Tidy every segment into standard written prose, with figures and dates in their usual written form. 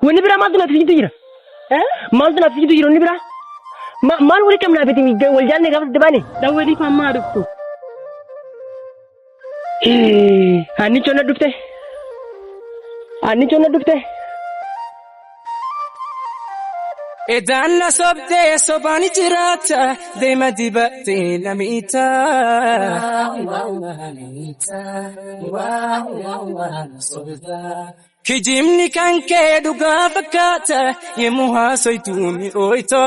Wanni biraa maaltu naaf jiddu jira? Maaltu naaf jiddu jira wanni biraa? Maal wali qabnaa fiti wal jaalne gaafa sitti baane? Dawwaliif ammaa dhuftu. Hannichoon na dhufte. Hannichoon na dhufte. Edaan na sobdee sobaan jiraata deema dibattee na miita. Kijibni kan kee dhugaa fakkaata yemmuu haasoytu mi'ooyto.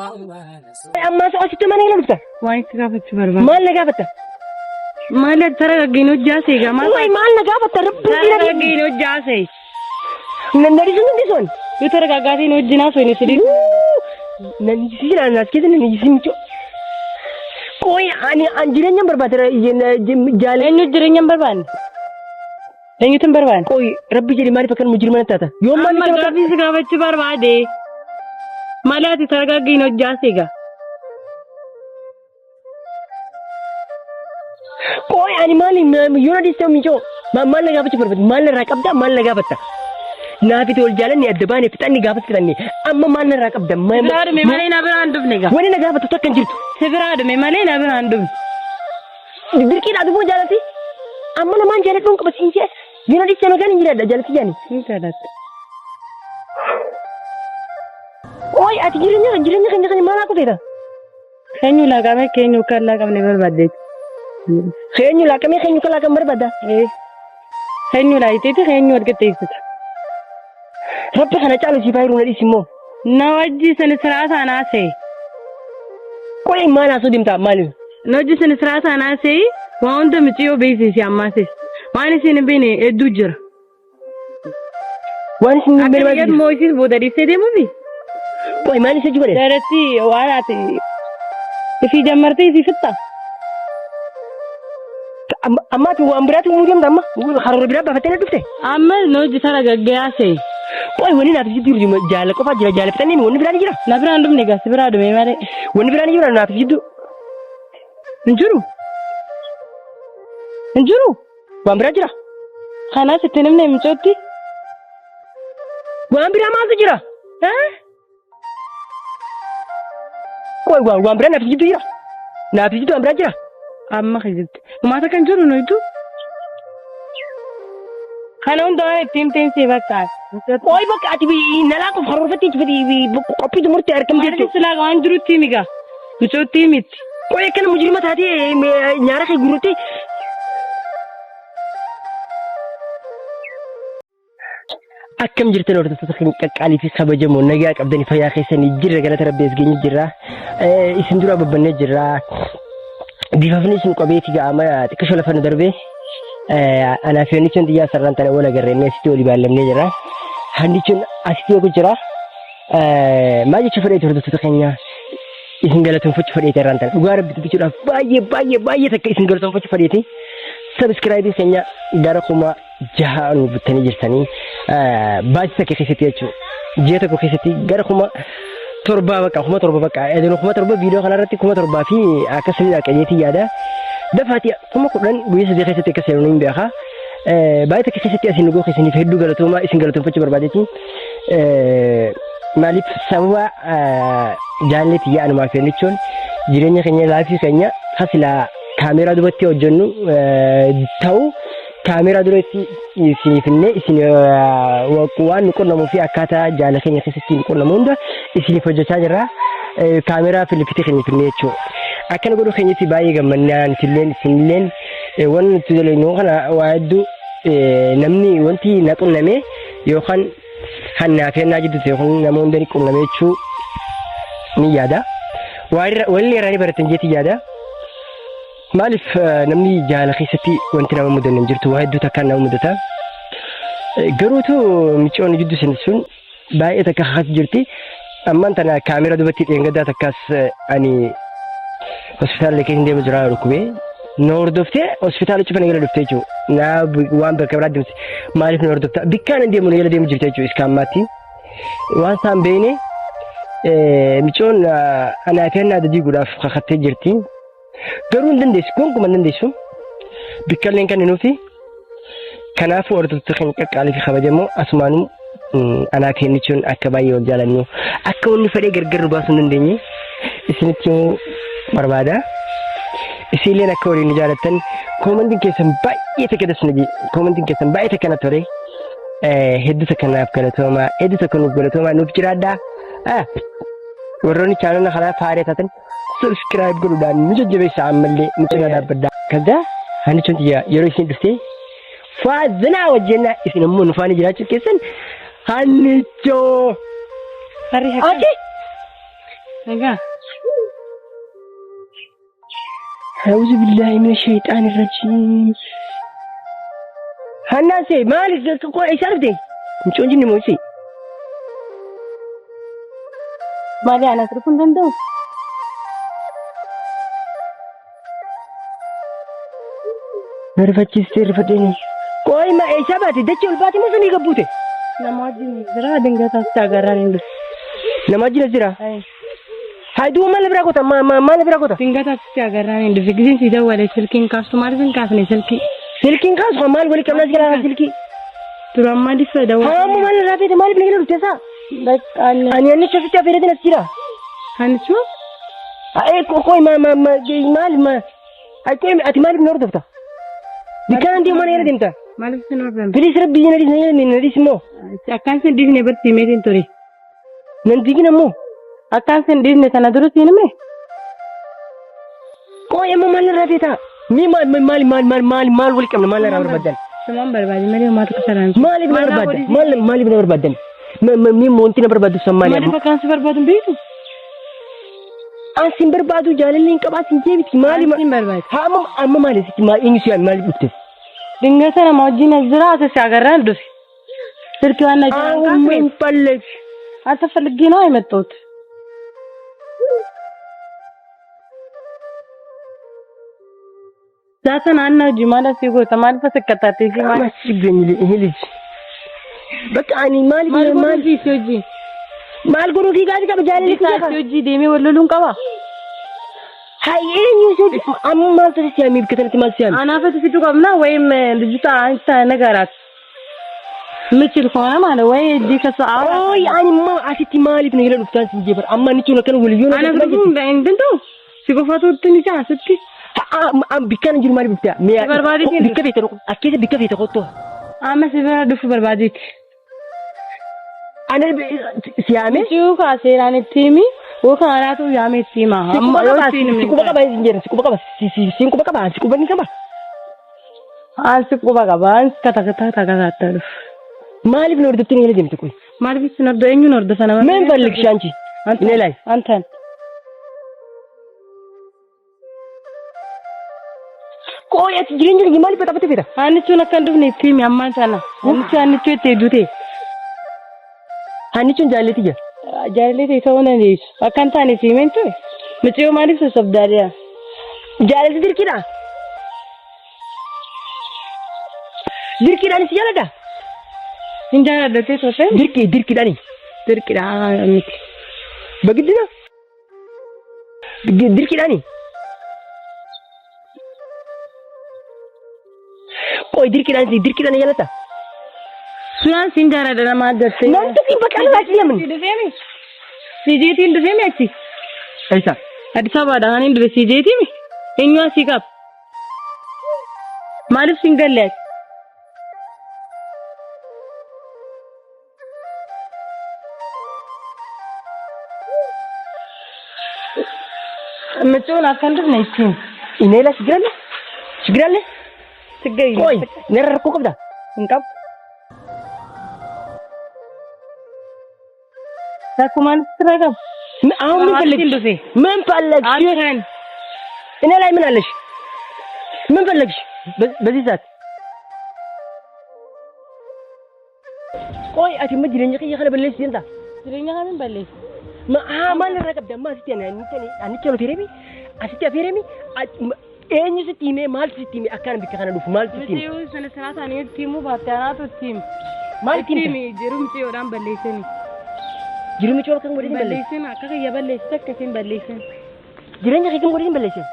Ammaa asitti mana gala dhufta. Waan itti gaafachuu barbaada. Maal na gaafatta? Maal tara gaggeenu hojjaasee egaa maal Wayi maal na gaafatta? Rabbi tara jira. gaggeenu hojjaasee. Na dhiisuun dandeessuun. Yoo tara gaggaatiin hojii naasoo inni sidii. Na jisiin as keessa na jisiin michoo. Qoy ani an jireenya barbaade jaale. Eenyu jireenya hin barbaanne? Eenyutu hin barbaanne? Qoy rabbi jedhi maaliif akkan mujirma natti taata? Yoo maal Amma gaaffii si gaafachuu barbaade. Maali ati targaggiin hojjaas egaa? Qoy ani maali yoo na dhiiste michoo maal na gaafachuu barbaade? Maal narraa qabda? Maal na gaafatta? Naafiti wal jaalanni adda baane fixanni gaafas fixanni amma maal narraa qabda? Si biraa dhume malee na biraan dhufne egaa. Wani na gaafattu takka hin jirtu. Si biraa dhume malee na biraan dhufne. Dirqiidhaa dhufuu jaalati. Amma namaan jaaladhuun qaba siin jee. Yoo na dhiiste nagaan hin jiraadha jaalati jaani. Hin jaaladha. Ooy ati jireenya jireenya keenya keenya maal haa feeta? Keenyu laaqamee keenyu akka hin laaqamne barbaaddeeti. Keenyu laaqamee keenyu kan laaqam barbaadda. Ee. Keenyu laayiteeti keenyu wal qixxeessita. Rabbi kana caalu siif haa hiru na dhiisi immoo. Na wajji sin siraataan haasa'e. Qoy maal haasoo deemtaa maali? Na wajji sin siraataan haasa'e waa hunda miciyyoo beeksisi ammaasis. Waan isin hin beekne hedduu jira. Waan isin hin Akka beekne maal biyya jira? moo isis booda dhiistee deemuufi? Qoy maal isa jibane? Daratti waan ati ifii jammartee ifii fixxa. Amma ati waan biraatti uumuu deemta amma karoora biraa baafattee na dhufte. Amma na hojii tara gaggeesse. Qoy wanni naaf jidduu jiru jaala qofaa jira jaala fixannee wanni biraa ni jira. Na biraan dhufne gaa si biraa dhume malee. Wanni biraa ni jira naaf jidduu. Hin jiru. Hin jiru. Waan biraa jira. Kanaas itti himne micootti. Waan biraa maaltu jira? Qoy waan waan biraa naaf jidduu jira. Naaf jidduu waan biraa jira. Amma kijibte. Uummata kan jiru nuyitu. Kana hunda waan itti himteen si fakkaata. Qoy bakka ati nalaa qof karoorfattee qophii xumurtee argamte Maaliif jechuudha. silaa waan jirutti himi gaa. Micootti himitti. Qoy akkana mujrima taatee nyaara kee guurrattee Akkam jirtan hordoftoota keenya qaqqaalii fi kabajamoo nagaa qabdanii fayyaa keessanii jirra galata rabbii as geenye jirra. Isin dura babbannee jirra. Difafni isin qabeeti ga'ama xiqqisho lafa nu darbe. Anaa fi hannichoon xiyyaa sararaan tana wal agarreennee asitti walii baallamnee jirra. Hannichoon asitti eegu jira. Maal jechuu fedheeti hordoftoota keenya isin galatoonfachuu fedheeti irraan tana dhugaa rabbi dubbachuudhaaf baay'ee baay'ee baay'ee takka isin galatoonfachuu fedheeti. Sabiskiraayibii keenya gara 6000 nu bittanii jirtanii baasii takka keessatti jechuudha. Ji'a tokko keessatti gara 7000 bakka 7000 bakka edenu 7000 viidiyoo kanarratti 7000 fi akkasuma qajeetii yaada. Dafaati 10,000 guyyaa 3 keessatti akka seenu hin beeka. Baay'ee takka keessatti asiin dhuguu keessaniif hedduu galatoomaa isin galatoonfachuu barbaadeeti. Maaliif sababa jaallee tiyyaa anumaa kennichuun jireenya keenya laafii keenya hasilaa kaameeraa duubatti hojjennu ta'u kaameeraa duratti isiniif illee isin waan nu qunnamuu fi akkaataa jaala keenya keessatti nu qunnamu hunda isiniif hojjechaa jirra. Kaameeraa filifitii keenya finnee jechuudha. Akkana godhuu keenyatti baay'ee gammannaa nutilleen isinilleen waan nuti dalagnu kana waa hedduu namni wanti na qunname yookaan hannaa fi hannaa jidduutti yookaan nama hunda ni qunname jechuu ni yaada. Walli irraa ni baratan jeetii yaada. Maaliif namni jaala keessatti wanti nama mudanne hin jirtu waa hedduu takkaan nama mudata. Garuutu micoonni jidduu isin sun baay'ee takka kakatu jirti. Ammaan tana kaamera duubatti dheengaddaa takkaas ani hospitaala keessa deemu jira dhukkubee. Na hordoftee hospitaala cufa na jala dhuftee jechuudha. Na waan bakka biraa deemte maaliif na hordofta? Bikkaan hin deemu na jala deemu jirti jechuudha iska ammaatti. Waan isaan beekne micoon anaa fi annaa diiguudhaaf kakattee jirti. Garuu hin dandeessu, gonkumaa hin dandeessu. Bikkalleen kan nuufi. Kanaafuu hordoftoota keenya qaqqaalii fi kabajamoo asumaanuu anaa fi Hannichoon akka baay'ee wal jaalannu akka wanni fedhee gargar nu baasuu hin dandeenye isinitti himuu barbaada. Isinilleen akka waliin nu jaalattan koomantiin keessan baay'ee takka das na jedhe koomantiin keessan baay'ee takka na tole. Hedduu takka naaf galatoomaa hedduu takka nuuf galatoomaa nuuf jiraadhaa. Warroonni chaanala kanaa faaree taatan subscribe godhuudhaan nu jajjabeessaa ammallee nu cinaa dhaabbadhaa. Kaza Hannichoon tiyya yeroo isin dhuftee faazanaa wajjennaa isin ammoo nu faana jiraachuu keessan Hannichoo. Harri akka. Ati Egaa. Auzu billahi mina shayxaan irrajiim. Hannaan see maali qola isa argite? Mucoon jinni moo isii? Maali ana turuu hin danda'u? Na rifachiistee rifadheeni. Qooyi ma eessaa baate? Dachee ol baate moo samii gad buute? Nama wajjin jira dingata sitti agarraan hin dhufu. Nama wajjin as jira. Haa duuba maal na biraa goota? Maal na biraa goota? Dingata sitti agarraan hin dhufu. Gizeen si dawwale silkiin kaastu maaliif hin kaasne silkii? Silkiin kaasu kan maal walii qabnaa si gara silkii? Duraan maaliif dawwale? Haa ammoo maal irraa feete maaliif na jala dhufte isaa? Baqqaan. Ani annicha ofitti afeereetiin as jira. Anichuu? Ee qoy ma ma ma maal ma ay qoy ati maaliif na hordofta? Bikkaan deemu mana jala deemta? Maaliif sin hordofta? Bilis rabbi na dhiis na dhiis immoo. Akkaan sin dhiisne barsi meetiin ture. Nan diigin ammoo. Akkaan sin dhiisne sana dura siin hime. Qoy ammoo maal narraa feetaa? Mee maal maal maal maal maal maal wal qabna maal narraa barbaadan? Sumaan barbaade malee homaa tokko saraan. Maaliif na barbaaddan? Maal maaliif na barbaaddan? Mee wanti na barbaaddu san maali? Maaliif akkaan si barbaadu hin beektu? An sin barbaadu jaalalli hin qabaa sin jeebiti maali? Sin barbaade. Haa amma amma maali sitti maal eenyu si yaame maaliif dhufte? Dingata nama wajjin as jira as si agarraan dhufe. Silkii waan na jiran አሁን kaasne. ምን ፈለግሽ? አንተ ፈልጌ ነው የመጣሁት። Zaatan anna hojii maal asii goota maal fasakkataatee si maal አስቸግረኝ ይሄ ልጅ በቃ እኔ ማል maal ማል godhuu fi hojii maal godhuu fi gaafii qaba jaalalli Isaa kiyya hojii deemee wal loluun qaba. ሀይ eenyu amma maaltu si yaamee bikka sanatti maal si yaame? Anaafatti fiduu qabna ወይም ልጅቷ አንተ ንገራት ምችል ከሆነ ማለት ወይ እዚህ ከሰው Ooy ani immoo asitti maaliif na jala dhuftaan sin jee bara amma nichuun akkana waliyyoo Ana dhufuun hin ta'u si qofatu itti ni jaa sitti bikkaan hin jiru maaliif dhuftaa? Mee Barbaadeetiin bikka feete akkeessa bikka feete kottu. Amma si bira dhufu barbaadeeti. Ana si yaame? Si'uu kaa seeraan itti himi yookaan anaatu yaame itti hima. Si Amma quba yoo qaba itti hin si quba qaba hin jedhan si quba qaba si quba qaba si quba ni qaba. An si quba qaba an kata kata kata dhufu. Maaliif na hordoftee na jala deemte kun? Maaliif isin hordo eenyuun hordofa nama? ምን ፈልግሽ አንቺ? እኔ ላይ አንተን ቆይ ati jireenya kiyya maaliif baxabatee feeta? Hannichuun akka hin dhufne itti himi ammaan sana. Hannichu hannichuu itti duute. Hannichuun jaalallee tiyya. Jaalallee ta'e ta'uu dandeessu. Akka hin taane si himeen ture. Mucayyoo maaliif sossobdaadha? Jaalalli dirqiidha. Dirqiidhaan si jaaladha. Hin jaaladhatee turte? Dirqii dirqiidhaani. Dirqiidha miti. Bagiddina. Dirqiidhaani. Qoy dirqiidhaan si dirqiidhaan jaalata. Suuraan siin jaaladha nama addatte. Namni tokko bakka alaa si yaman. Sijeetiin dhufeemi achi. Eessa? Addis Ababaadha kan hin dhufe sijeetiimi. Eenyu asii qaba? Maaliif siin galle ati? Mucaan akka hin dhufne ittiin. Ineela ችግር አለ? ችግር አለ? ችግር ቆይ ነረ rakkoo qabda? Hin qabu. Rakkoo maaliif sirra qabu? አሁን ምን ፈለግሽ? ምን ፈለግሽ? አንተን እኔ ላይ ምን አለሽ? ምን ፈለግሽ በዚህ ሰዓት? ቆይ ati ma jireenya kiyya kana balleessi deemta? Jireenya kana hin balleessu. Ma haa maal irraa qabda? Amma asitti ani anicha afeeremi asitti afeeremi eenyu sitti himee maaltu sitti hime akkaan bikka kana dhufu maaltu sitti hime? Mucayyoo sana sanaa ta'anii itti himuu baatte anaatu itti hime. Maal itti Itti himte? himi jiru mucayyoodhaan balleessani. Jiru mucayyoo akkam godhee hin balleessin? Balleessin akka kiyya balleessite akkasiin balleessin. Jireenya kee kam godhee hin balleessin?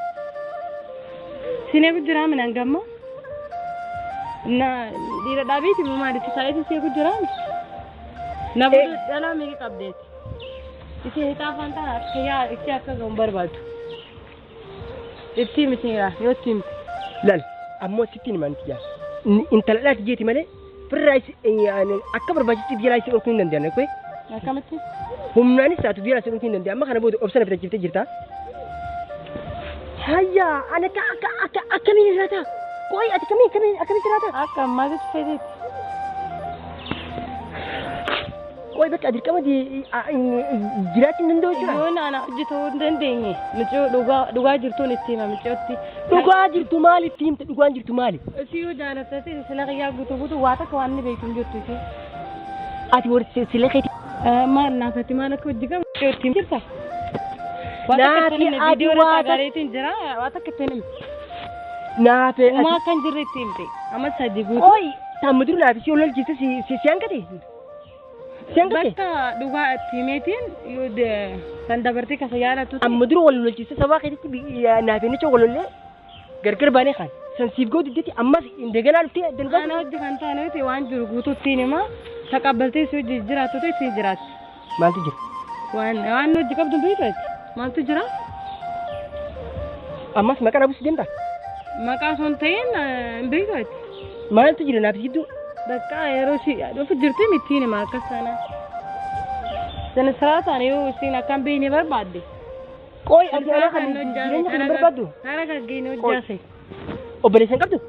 Sineefu jiraa minaan gamma? Na dhiira dhaabeeti moo maalitti sa'aatii seeku jiraan? Na booda dhalaa meeqa qabdeeti? Isii hixaa afaan tana akka yaa isii akka ga'u hin barbaadu. Itti himi seera yoo itti himte. Laal ammoo sitti himaan tiyyaa. Intala dhaati jeeti malee firraa akka barbaachisti jalaa isi dhorkuu hin danda'an. Okay? Akkamitti? Humnaanis taatu jalaa isi dhorkuu hin danda'an. Amma kana booda obsa na fitachiiftee jirta. Hayyaa ani akka akka akka akkamiin irraa Qoy ati kamiin kamiin akkamitti irraa Akka ammaatitti feeteeti. Qoy bakka dirqama jiraachuu hin danda'u jechuudha. Yoo ana hojjetuu hin dandeenye mucoo dhugaa dhugaa jirtuun itti hima mucootti. Dhugaa jirtu maali itti himte dhugaan jirtu maali? Isii yoo jaalattate sila qiyyaa guutuu guutuu waa takka waan inni beektu hin jirtu isii. Ati warri sila keetii Maal naafatti maal akka hojii qabu mucoo itti jirta. Waa takka itti Naafi himne ati viidiyoo waa irratti takka agareetiin jira waa takka itti himne. Naafee Uumaa ati akka hin jirre itti himte amma sadi guutuu. Qoy tamma duru naafi si ol lolchiiste si si si hanqate? Si hanqate? Bakka dhugaa itti himeetiin yoo san dabartee kasa yaalattu ta'e. Amma dura wal lolchiiste sabaa keetitti naafee nicha wal lollee gargar baanee kaan. San siif ga'u diddeetti ammas indeganaa dhuftee adda nu Ana baafte. hojii kan taane yoo ta'e waan jiru guutuu ittiin hima. Taqabbaltee si hojii jiraattu ta'e ittiin jiraatti. Maaltu jira? Waan waan hojii qabdu hin beektu ati. Maaltu jira? Ammas maqaa na buusu deemta? Maqaa osoo hin ta'in hin beektu ati. Maaltu jira naaf jidduu? Bakka yeroo si dhufu jirti mittiin hima akkas taana. Sana siraataan yoo isiin akka hin beekne barbaadde. Qoy ati ana kan jireenya kan hin barbaaddu? Karaa gaggeenya hojjaase. Obboleessa hin qabdu?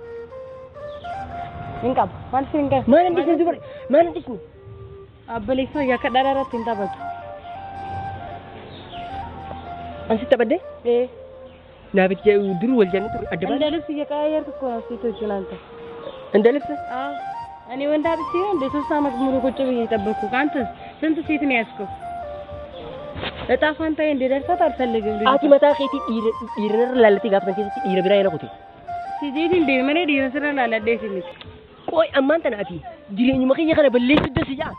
Hin qabu. Maal si hin qabu? Maal hin dhisne dubar? Maal hin dhisne? Obboleessa yakka dhala irratti hin taphatu. An sitti taphadde? Ee. Naaf itti dur wal jaallattu ture adda እንደ baane. ልብስ እየቀያየርክ እኮ ነው ሴቶችን አንተ። እንደ ልብስ? አዎ እኔ ወንድ አጥቼ ነው እንደ 3 ዓመት ሙሉ ቁጭ ብዬ የጠበቅኩህ። አንተስ ስንት ሴት ነው ያዝከው? እጣ ፋንታዬ እንዲደርሳት አልፈልግም። ልጅቷ Ati mataa keetii dhiira dhiirarra laallatee gaafa san keessatti dhiira biraa yana kute. ሲጄት እንደ መኔ ዲረ ስራ ላለዴት ሚት Qoy ammaan tana ati jireenyuma kiyya kana balleessuu dasi ja'a.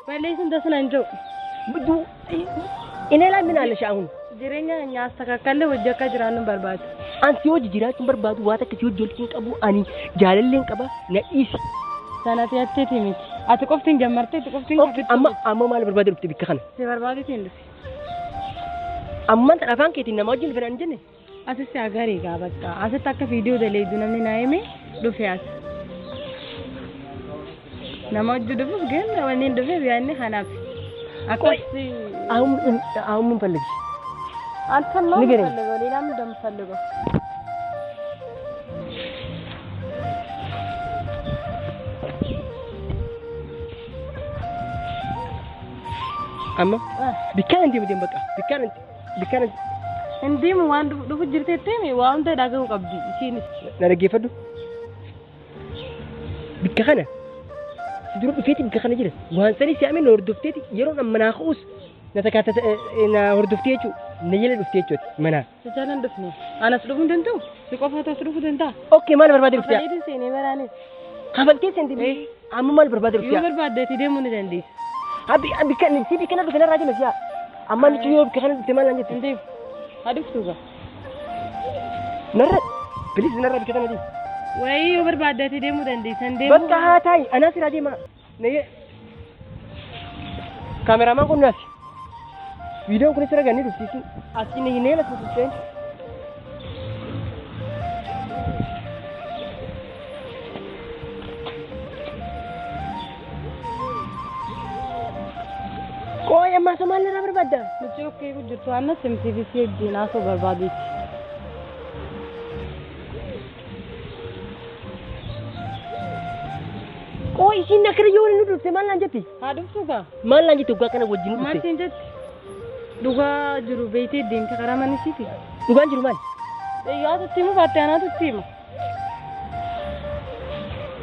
በሌስን ደስና እንጆ እኔ ላይ ምን አለሽ አሁን? jireenya እኛ አስተካከለ ወጀ akka jiraannu barbaadu. An si hojii jiraachuun barbaadu waa takka si hojii walitti hin qabu ani jaalallee hin qaba na dhiisi. Sanatti atteeti miti. Ati qofti hin jammarte ati qofti hin Okay, amma amma maal barbaade dhufte bikka kana? Si barbaadeetiin dhufe. Ammaan tana afaan keetiin nama wajjin dhufan hin jenne? Asitti agarii gaa bakka asitti akka viidiyoo daleeydu namni naa hime dhufe as. Nama hojii dhufuuf ግን wanni hin dhufeef yaadni kanaaf. ቆይ Akkas አሁን አሁን ምን ፈልግሽ? አንተን ነው ንገረኝ። የምፈልገው፣ ሌላ ምን እንደምፈልገው Amma bikkaan hin deemu deemu bakka bikkaan bikkaan hin deemu waan dhufu jirteetti himi waa hunda dhaga'uu qabdi ishiinis. na dhaggeeffadhu. Bikka kana si dura dhufeeti bikka kana jira. Waan sanii si amee na hordofteeti yeroo an manaa ka'us na takkaata na hordoftee jechuudha. Na jala dhuftee jechuudha manaa. Si jala hin dhufne. Anas dhufuu hin danda'u? Si qofaatu as dhufuu danda'a? Okay maal barbaade dhuftee? Kafaleetiin seenee baraanis. Kafaltee seente amma maal barbaade Yoo dhuftee? barbaaddeeti deemuu ni dandeessa. Abbi bikka si bikka kana dhufe narraa deema si'a. Amma nuti yoo bikka kana dhufte maal naan jette? Hin deemu. Haa dhuftu gaa. Narra bilis narraa bikka kana deema. Wayii yoo barbaaddeeti deemuu dandeessa. Hin deemu. Bakka haa taa'i anaa siraa deema. Kaameraamaan kun naasi. Viidiyoon kunis irra ganni dhufti. Asii ni hinee lafa dhufteen. Qoy ammaa isa maal irraa barbaadda? Nuti okkee jirtu anna simtiif si wajjin haasoo barbaadeeti. Qoy ishiin akkana yoo nu dhufte maal naan jetti? Haa dhuftu gaa. Maal naan jetti waggaa kana wajjin nu Maal dhufte? siin jetti? Dhugaa jiru beektee deemte karaa mana isiiti. Dhugaan jiru maal? Yaatu itti himu baatte anaatu itti hima.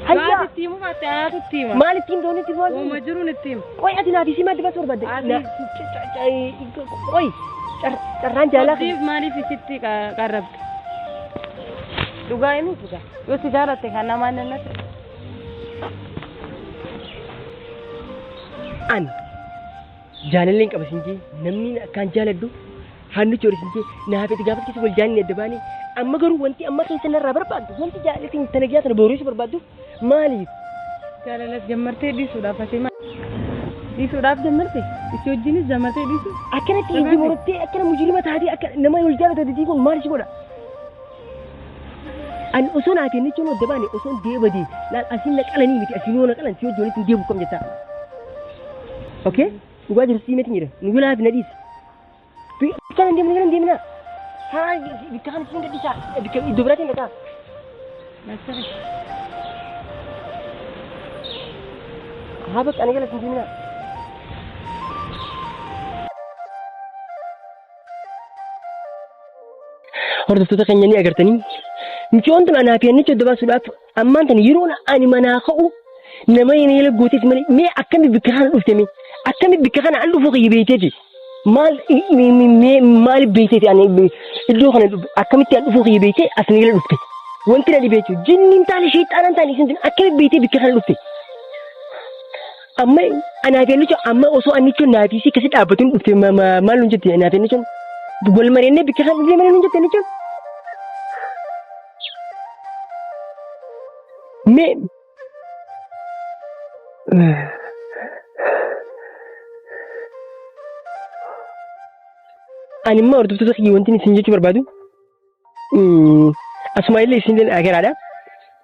Hayyaa! Yaatu itti himu baatte anaatu itti hima. Maal ittiin doonii itti maal? Uuma jiruun itti hima. Qoy ati naaf isii maal dibatu barbaadde? Ati- Qoy carraan jaalaa Abdiif maaliif isitti qarrabde? Dhugaa himi dhugaa. Yoo si jaalatte kan namaan nannatti. An jaalallee hin qaba siin jee namni akkaan jaaladhu Hannichi horii siin naaf itti gaafas keessa wal jaallanne adda baane. Amma garuu wanti amma keessa narraa barbaaddu wanti jaallatiin tana guyyaa tana booruu si barbaaddu maaliif? Jaalalas jammartee dhiisuudhaaf ati maal? Dhiisuudhaaf jammarte? Isii wajjinis jammartee dhiisuu? Akkanatti ijji murattee akkana mujrima taatee akka nama wal jaalatu diiguun maal si godha? Ani osoo naa kennichuun adda baane osoo deebadee laal asiin na qalanii miti asiin yoo na qalan si wajjin walitti hin deebi'u kam jettaa? Okay? Dhugaa jirtu sii miti jira. Nu bilaaf na dhiisi. Bikka kana hin deemne kana hin deemna. Haa bikka kana siin gadhiisaa. Bikka iddoo biraatiin dhaqaa. Haa bakka ani gala siin deemna. Hordoftoota keenya ni agartanii. Micoon tun anaa fi annicha adda baasuudhaaf ammaan tana yeroon ani manaa ka'u nama hin eela gooteeti malee mee akkami bikka kana dhufte mee akkami bikka kana an dhufuu kiyya beekteeti maal mee maal beekteeti ani iddoo kana akkamitti an dhufuu kiyya beektee as ni eela dhufte wanti na dhibee jechuudha jinniin taane sheexaanaan taane isin tun akkami beektee bikka kana dhufte amma anaa fi annicha amma osoo annicha naa fi isii akkasi dhaabbatuun dhufte maal nuun jette anaa fi annicha wal mari'annee bikka kana dhufne malee nuun jette annicha Mee ani immoo hordoftoota kiyya wanti isin jechuu barbaadu asuma illee isin illee agaraadha.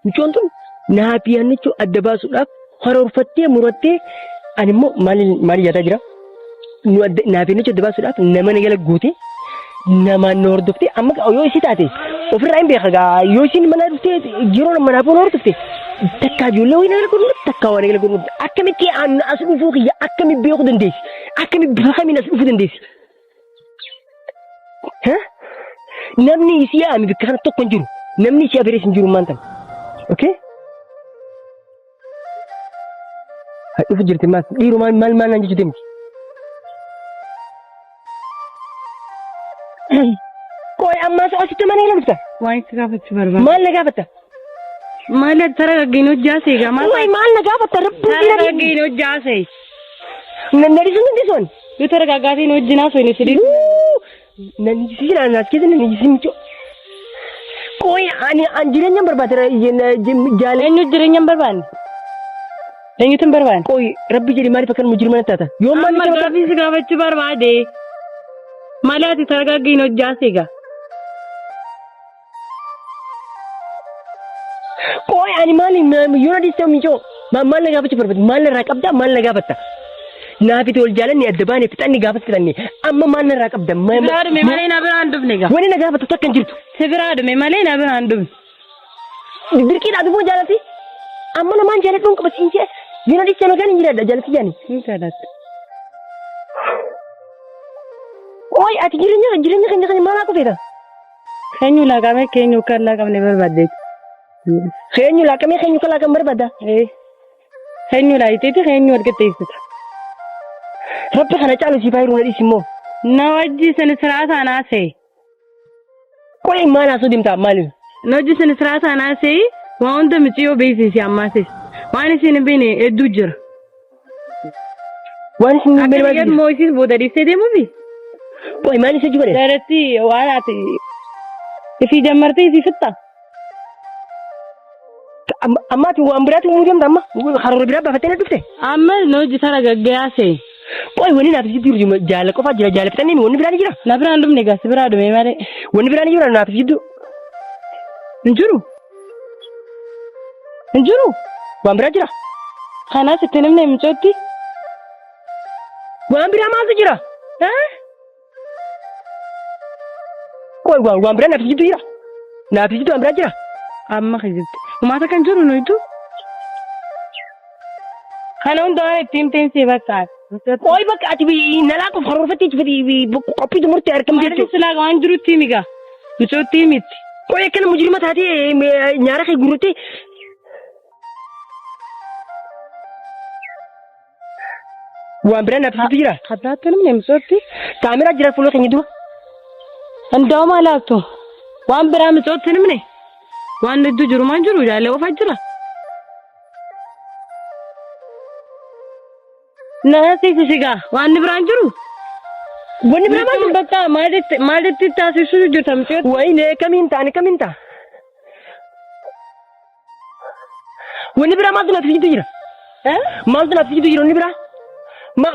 Mucoon tun naa fi hannichoo adda baasuudhaaf karoorfattee murattee ani immoo maal maal yaadaa jira? Nu adda naa fi hannichoo adda baasuudhaaf nama na jala gootee namaan na hordoftee amma yoo isii taate ofirraa hin beeka gaa yoo isiin mana dhuftee yeroo manaaf na hordofte takkaa ijoollee wayii na jala godhu takkaa waan na jala godhu akkamitti an as dhufuu kiyya akkami beekuu dandeessi akkami bifa kamiin as dhufuu dandeessi. Namni isii yaa'ame bakka kana tokko hin jiru namni isii aberees hin jiru maanta okay. Dhufu jirti maas dhiiroo maal maal maal naan jechuu deemti. Qoy ammaa asitti mana hin dhufta. Waan itti gaafachuu barbaada. Maal na gaafatta? Maal tara gaggeenu hojjaase egaa maal? Qoy maal na gaafatta? Rabbi Tara gaggeenu hojjaase. Na dhiisuun dandeessuun. Yoo tara gaggaatiin hojii naaf hin sidii. Na nijisiin an as keessa na nijisiin michoo. Qoy ani an jireenya barbaade jaala. Eenyu jireenya hin barbaanne? Eenyutu hin barbaanne? Qoy rabbi jedhi maaliif akkan mujirma natti taata? Yoo maal Amma gaaffii si gaafachuu barbaade. Maali ati targaggiin hojjaase egaa? Qoy ani maali yoo na dhiiste michoo maal na gaafachuu barbaade? Maal narraa qabda? Maal na gaafatta? Naafiti wal jaalanne adda baane fixanne gaafas fixanne amma maal narraa qabda? Si biraa dhume malee na biraan dhufne egaa. Wani na gaafattu takka hin jirtu. Si biraa dhume malee na biraan dhufne. Dirqiidhaa dhufuu jaalati. Amma namaan jaaladhuun qaba siin jee. Yoo na dhiiste nagaan hin jiraadha jaalati jaani. Hin jaalattu. Qoy ati jireenya jireenya keenya keenya maal haa feeta? Keenyu laaqamee keenyu akka hin laaqamne barbaaddeeti. Keenyu laaqamee keenyu akka laaqame barbaadda. Ee. Keenyu laayiteeti keenyu wal qixxeessita. Rabbi kana caalu siif haa hiru na dhiisi immoo. Na wajji sin siraataan haasa'e. Qoy maal haasoo deemtaa maali? Na wajji sin siraataan haasa'e waa hunda miciyyoo beeksisi ammaas. Waan isin hin beekne hedduu jira. Waan isin hin beekne Akka maal immoo isin booda dhiistee deemuufi. Qoy maal isa godhe? Daratti waan ati ifii jammartee ifii fixxa. Amma ati waan biraatti uumuu deemta amma karoora biraa baafattee na dhufte. Amma na hojii tara gaggaase. Qoy wanni naaf jidduu jiru jaala qofaa jira jaala fixannee wanni biraa ni jira. Na biraan dhufne egaa si biraa dhume malee. Wanni biraa ni jira naaf jidduu. Hin jiru. Hin jiru. Waan biraa jira. Kanaas itti himne mucootti. Waan biraa maaltu jira? Qoy waan waan biraa naaf jidduu jira. Naaf jidduu waan biraa jira. Amma kijibte. Uummata kan jiru nuyitu. Kana hunda waan itti himteen si bakka. Qoy bakka ati nalaa qof karoorfattee qophii xumurtee argamte Maaliif jechuudha. silaa waan jirutti himi gaa. Mucootti himitti. Qoy akkana mujrima taatee nyaara kee guurrattee waan biraa naaf jidduu jira. Kabiraatti namni mucootti. Kaameraa jira fuula keenya dura. Hundaa'u maal laattu? Waan biraa mucootti himne. Waan hedduu jiru maan jiru jaalee qofa jira. Na siisi sigaa waan inni biraan jiru. Wanni biraa maal Mucaan bakka maalitti maalitti taasisuu jirta mucaan? Wayne kamiin ta'a ani kamiin ta'a? Wanni biraa maaltu naaf sijitu jira? Maaltu naaf sijitu jira wanni biraa?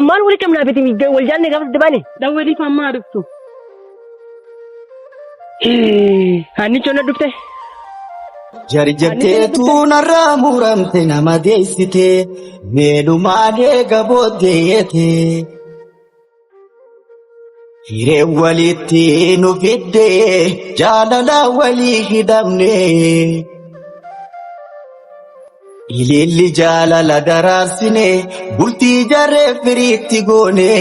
Maal walii qabnaa fiti wal jaalne gaafa sitti baane? Dawwaliif ammaa dhuftu. Hannichoon na dhufte. Jarjarteetu narraa muramte nama deessite meelumaan eega booddeete. Hireen walitti nu fidde jaalala walii hidhamne. Ililli jaalala daraarsine bultii jarree firiitti goone.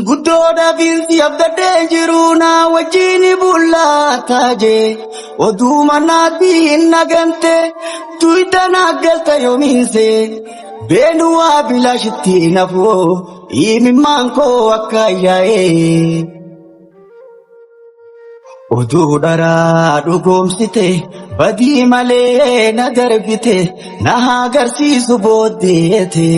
Guddoo dhabiinsi abdadhee jiru naa wajjin bullaa taaje oduu manaatii hin nagante tuyda naa galta yoomiinse beenu waa bilaashitti nafoo imimmaan koo akka yaa'ee. Oduu dharaa dhugoomsite badii malee na darbite na agarsiisu booddeete.